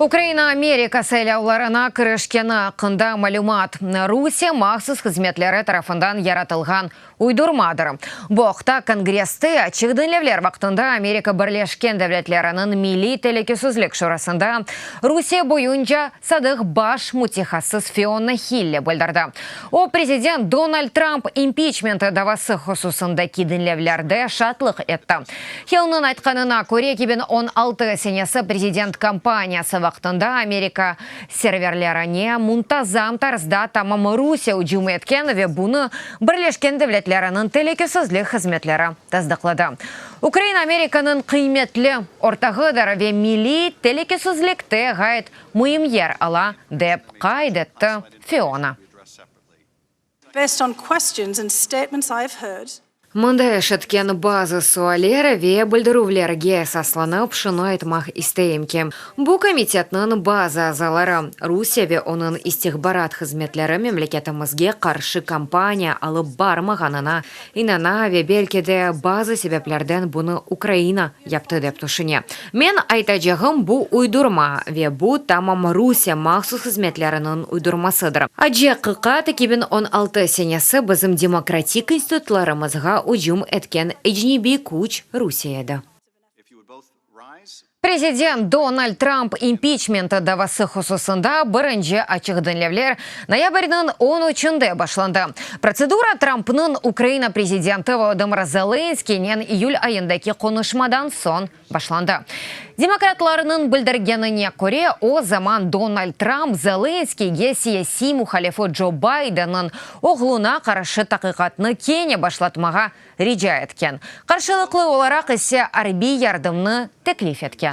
Ukraina Amerika saylâvlarına kirişkeni aqqında malümat, Rusiye mahsus hızmetleri tarafından yaratılğan uydurmadır. Bu aqta Kongresste açıq diñlevler vaqtında Amerika Birleşken Devletleriniñ Milliy telükesizlik şurasında Rusiye boyunca sadıq baş mütehassıs Fiona Hille bildirdi. O, prezident Donald Trump impiçmenti davası hususındaki diñlevlerde şaatlıq etti. Hillniñ aytqanına köre, 2016 senesi prezident kampaniyası vaqtında Amerika serverlerine muntazam tarzda tamam Rusiye ücüm etken ve bunı Birleşken Devletleriniñ telükesizlik hızmetleri tasdıqladı. Ukraina Amerikanıñ qıymetli ortağıdır ve milliy telükesizlikte ğayet müim yer ala, dep qayd etti Fiona. Based on questions and statements I have heard. Mında eşitken bazı sualler ve bildirüvlerge esaslanıp şunı aytmaq isteyim ki, bu komitetniñ bazı azaları, Rusiye ve onıñ istihbarat hızmetleri memleketimizge qarşı kampaniya alıp barmağanına inana ve belki de bazı sebeplerden bunı Ukraina yaptı dep tüşüne. Men aytacağım, bu uydurma ve bu tamam Rusiye mahsus hızmetleriniñ uydurmasıdır. Acı aqiqat, 2016 senesi bizim demokratik institutlarımızğa ücüm etken ecnebiy küç Rusiye edi. Prezident Donald Trump impiçmenti davası hususında birinci açıq diñlevler noyabrniñ on üçünde başlandı. Protsedura Trumpnıñ Ukraina prezidenti Volodımır Zelenskıynen iyül ayındaki qonuşmadan soñ başlandı. Demokratlarnıñ bildirgenine köre, o zaman Donald Trump Zelenskıyge siyasiy muhalifi Joe Bidenniñ oğluna qarşı taqiqatnı kene başlatmağa rica etken, qarşılıqlı olaraq ise arbiy yardımnı teklif etken.